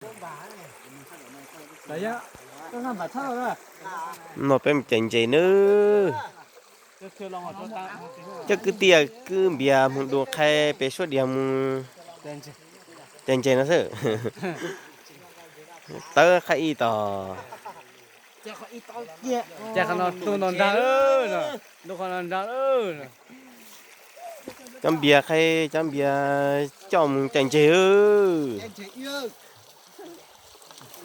No peb mus cais ntses nawb. Cov kwv tij kwv npias mus du qhai pem suab dias mus cais ntses no xwb. Tawb qhaj ib tog. Cov npias qhaj, cov npias coj mus cais ntses.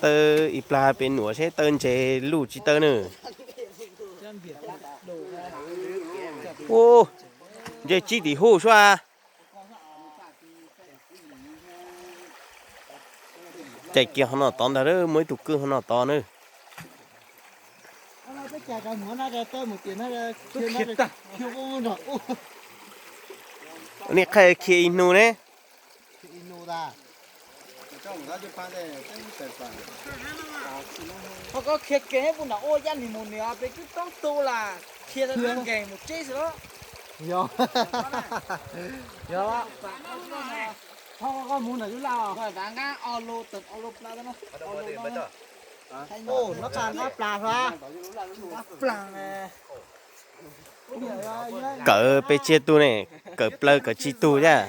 Tawb ib plag pem nuam seb tawb ntses luj tsis tawb na. Ub, ntses tsib tim huj suab. Cais kiag qhov no tod ntag, muaj ib tug kwj qhov no tod na. Nej qhia khiav ib hnub ne. Ho koj khiav kev puas nram ua yaj lis mus niam peb twb toob tu las khiav nkees mus tseb xwb los. Yog, yog, ho koj mus nram lub laj os. Nqa o lo, o lo pla no. Nqa plas hlo. Kawm pes tsawg tug ne, kawm plaws kawm tsib tug thiab.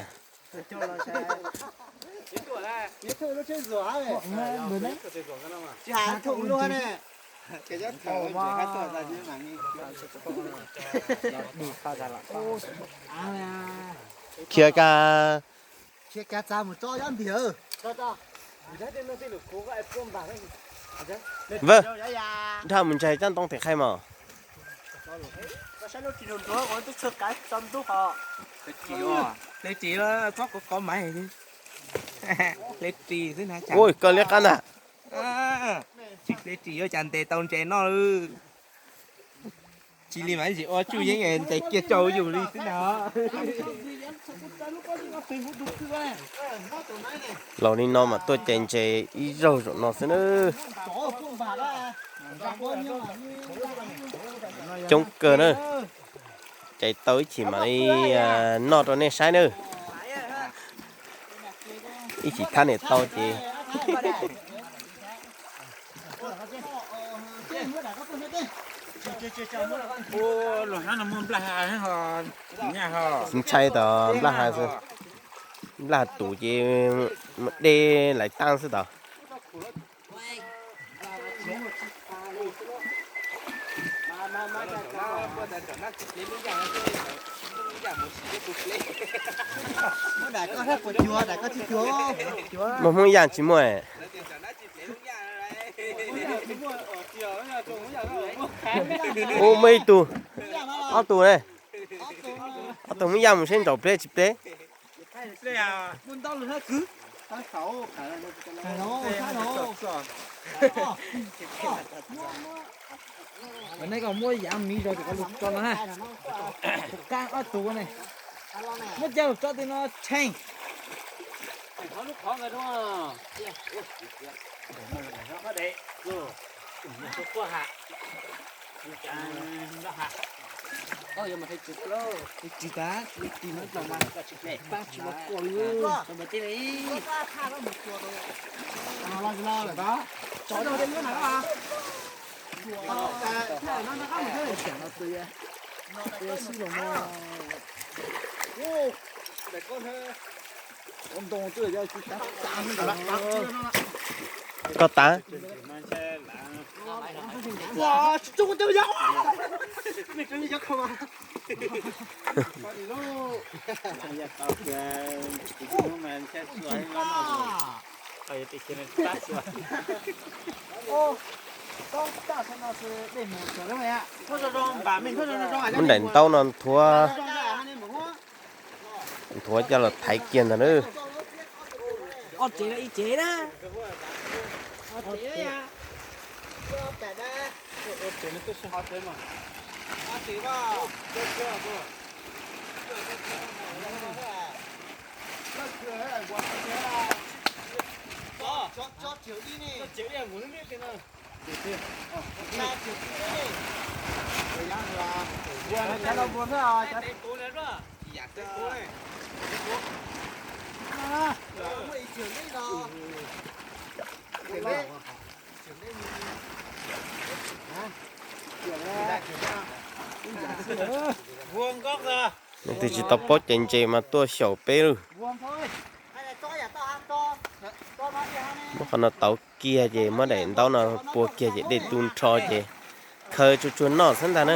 Khiav ka. Vwm, dhau mus ntsaig coj ntoo tim qhaij mas. Hle ris, txhob kov kov maiv. Hle ris xwb na. Ua koj liab qab ntag. Tsis hle ris yuav cas ntes tau ntses noj. Tsis li mas ib ntsis ua tsuj yeeb ntes kiag rau yus li xwb na. Los li no mas tuaj cais ntses ib zaug zaum no xwb na. Coob kawg na. Cais tau ib chim mam li noj rau nej saib na. Ib chim thab niam tau ces. Ntshai tod nplaj ha, nplaj ha tus ces de lais taab xwb tod. Muaj Hmoob Yaj tsis muaj. Ub, muaj ib tug, ob tug ne. Ob tug Hmoob Yaj mus seb ntsaum pleb tsis pleb. Nej kom muab yav miv zog ces koj lug tso no na. Qab ob tug ne. Muab coj lug tso tim no tsheej. Koj tas. Muab daim ntaub no nthuav, nthuav coj los thaiv kiag ntag na. Leej twg tsis tau paub caiv ntses mas tuaj xyaum peb lawm. Muab qhov no tauv kiag ces muab daim ntaub no pua kiag ces dej tu nrho ces khaws tsuag tsuag noj xwb ntag na.